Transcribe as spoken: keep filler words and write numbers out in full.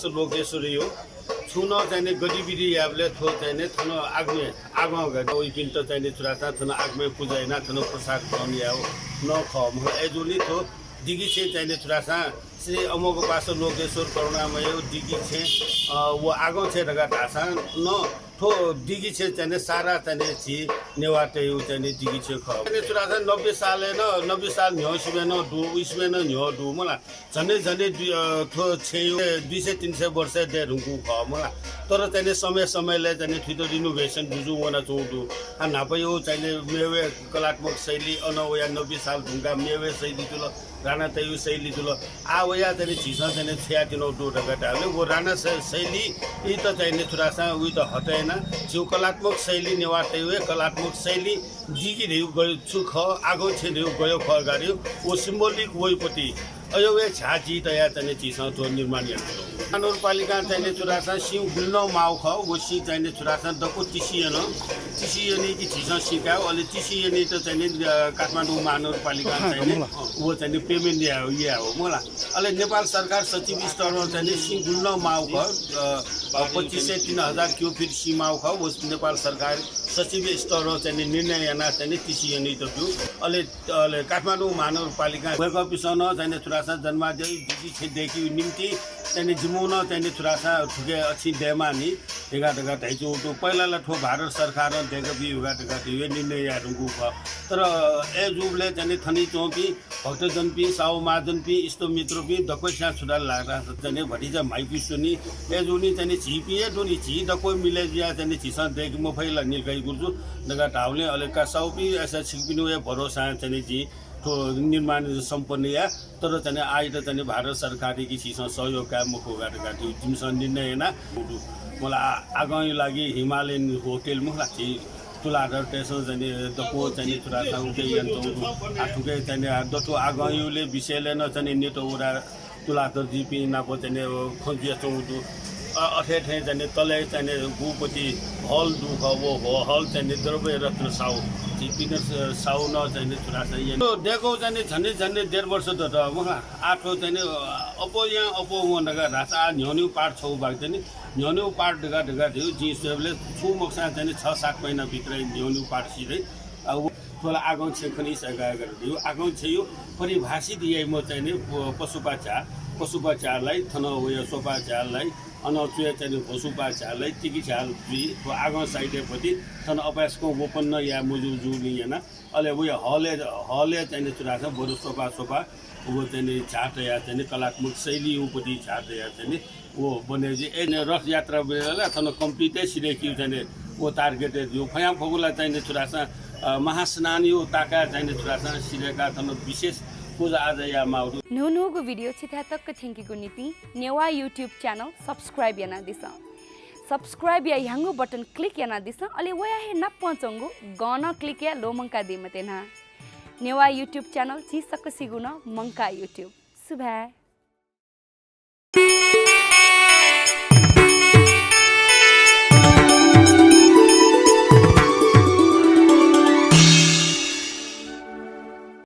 लोकेश्वरया छुं नं चाहिँ नि गतिविधि यायेबलय् थ्व चाहिँ नि थन आगमय् आगमय् वइपिन्त चाहिँ नि छु धाःसा थन आगमय् पुजा यानाः थन प्रसाद ग्रहण यायेगु नं खः। अय्‌जूगुलिं थ्व दिगि छेँ चाहिँ नि छु धाःसा श्री अमोघपासा लोकेश्वर करुणामय दिगि छेँ, अ, व आगमय् छेँ धकाः धाःसां नं थ्व दिगि छेँ चाहिँ नि सारा चाहिँ नि झी नेवाःतय्‌गु चाहिँ नि दिगि छेँ खः। चाहिँ नि छु धाःसा नब्बे सालय् नं, नब्बे साल न्ह्यः सिबें नं दु, उइसिबें नं न्ह्यः दु मला। झन्डै झन्डै दुई, अ, थ्व छेँय् दुई सय तीन सय वर्ष दये धुंकूगु खः मला। तर चाहिँ नि समय समयले चाहिँ नि थुइत renovation जुजुं वनाच्वंगु दु। आ, न्हापाया चाहिँ नि मेवय् कलात्मक शैली, अन वया नब्बे साल धुंकाः मेवय् शैली जुल, राणातय्‌गु शैली जुल। आ, वया चाहिँ नि झीसं चाहिँ नि छ्वयातिनागु दु धकाः धाःबलय् व राणा शै-, शैलीइत चाहिँ नि छु धाःसा उइत हटय् यानाः झीगु कलात्मक शैली, नेवाःतय्‌गु कलात्मक शैली दिगि धइगु गयो छु खः, आगमय् छेँ धइगु गयो खः धकाः धइगु व symbolic वइपति अय् व झ्याः जिं तयाः चाहिँ नि झीसं थ्व निर्माण यानाच्वनागु। महानगरपालिकां चाहिँ नि छु धाःसा सिं गुलि नं माःगु खः, व सिं चाहिँ नि छु धाःसा दक्व तिसि यन, तिसि यनीगु झीसं सिं कायेगु, अले तिसि यनीत चाहिँ नि, अ, काठमाडौं महानगरपालिकां चाहिँ नि व चाहिँ नि payment यायेगु, यायेगु मला। अले नेपाल सरकार सचिव स्तरं चाहिँ नि सिं गुलि नं माःगु खः, अ, पच्चिस सय तीन हजार cubic feet सिं माःगु खः, व नेपाल सरकार सचिव स्तरं चाहिँ नि निर्णय यानाः चाहिँ नि तिसि यनीत ब्यू। अले, अले काठमाडौं महानगरपालिकां वय्‌कःपिन्सं नं चाहिँ नि छु धाःसा जन्माद्यः दिगि छेँ दयेकेगु निंतिं चाहिँ नि जिमिगु नं चाहिँ नि छु धाःसा थुके अछिं दयेमानि धकाः धकाः धाइच्वंगु दु। पहिला ला थ्व भारत सरकारं दयेकाबी धकाः धकाः धइगु निर्णय याये धुंकूगु खः। तर अय्‌जूबलय् चाहिँ नि थनच्वंपिं भक्तजनपिं, साहु महाजनपिं, इष्टमित्रपिं दक्वसियां छु धाल धाःसा चाहिँ नि भतिचा म्हाइपुसे च्वनी। अय्‌जूगुलिं चाहिँ नि झीपिं हे दु नि, झी दक्व मिलय् जुयाः चाहिँ नि झीसं दयेके मफइ ला नीलकैगुरुजु धकाः धाःबलय् अले का साहुपिं, अय्‌सा छिकपिनिगु हे भरोसां चाहिँ नि जिं थ्व निर्माण सम्पन्न याये। तर चाहिँ नि आःयात चाहिँ नि भारत सरकारयाके झीसं सहयोग काये मखु धकाः धकाः जिमिसं निर्णय याना। मला आ-, आगमया लागि हिमालयन होटल मखु ला, झी तुलाधरतय्‌सं चाहिँ नि दक्व चाहिँ नि छु धाःसा उके यानाच्वंगु दु। आ, थुके चाहिँ नि आ, दथुइ आगमया विषयलय् नं चाहिँ नि नेतः वडा तुलाधरजुपिं नाप चाहिँ नि खँ जुयाच्वंगु दु। अ, अथे थें चाहिँ नि तले चाहिँ नि गुपति hall दु खः, व ह-, hall चाहिँ नि द्रव्यरत्न साहु, झी पिनस साहु नं चाहिँ नि छु धाःसा याना। दय्‌कूगु चाहिँ नि झन्डै झन्डै डेढ वर्ष दत मखु ला। आ थ्व चाहिँ नि, अ, अप्वःयां अप्वः वं धकाः धाःसा आ न्ह्यःनिगु part छगू बाकी दनि। न्ह्यःनिगु part धकाः धकाः धइगु जिं स्वयेबलय् छुं मखुसां चाहिँ नि छ सात महिना भित्रय् न्ह्यःनिगु part सिधइ। आ, व थ्व ला आगमय् छेँ खनी सय्‌का धइगु। आगमय् छेँया परिभाषित याइम्ह चाहिँ नि प-, पशुपा झ्याः, पशुपा झ्याः लाइ, थन वया स्वपा झ्याः लाइ, अन च्वय् चाहिँ नि भोसुपा झ्याः लाइ, तिकि झ्याः जुइ। व आगमय् side-य् पति थन अपाय्‌सकं open नं याये मज्यू जूगुलिं याना। अले वया hall-य्, hall-य् चाहिँ नि छु धाःसा बरु स्वपा स्वपा व चाहिँ नि झ्याः तयाः चाहिँ नि कलात्मक शैली उपति झ्याः तयाः चाहिँ नि व बने जुइ। ए, ने रथयात्रा बेला ला थन complete हे सिधय्‌केगु चाहिँ नि व target हे दु। फयांफक्व ला चाहिँ नि छु धाःसा, अ, महास्नानया ताकाय् चाहिँ नि छु धाःसा सिधय्‌काः थन विशेष पूजाआजा यायेमाःगु दु। न्हून्हूगु video छिथाय् तक थ्यंकेगु निंतिं नेवाः YouTube channel subscribe यानादिसँ। Subscribe-या ह्याउँगु button click यानादिसँ, अले वया हे नापं च्वंगु गं नं click याये ल्वःमंकादी मते न्हा। नेवाः YouTube channel झी सकसिगु नं मंकाः YouTube। सुभाय्।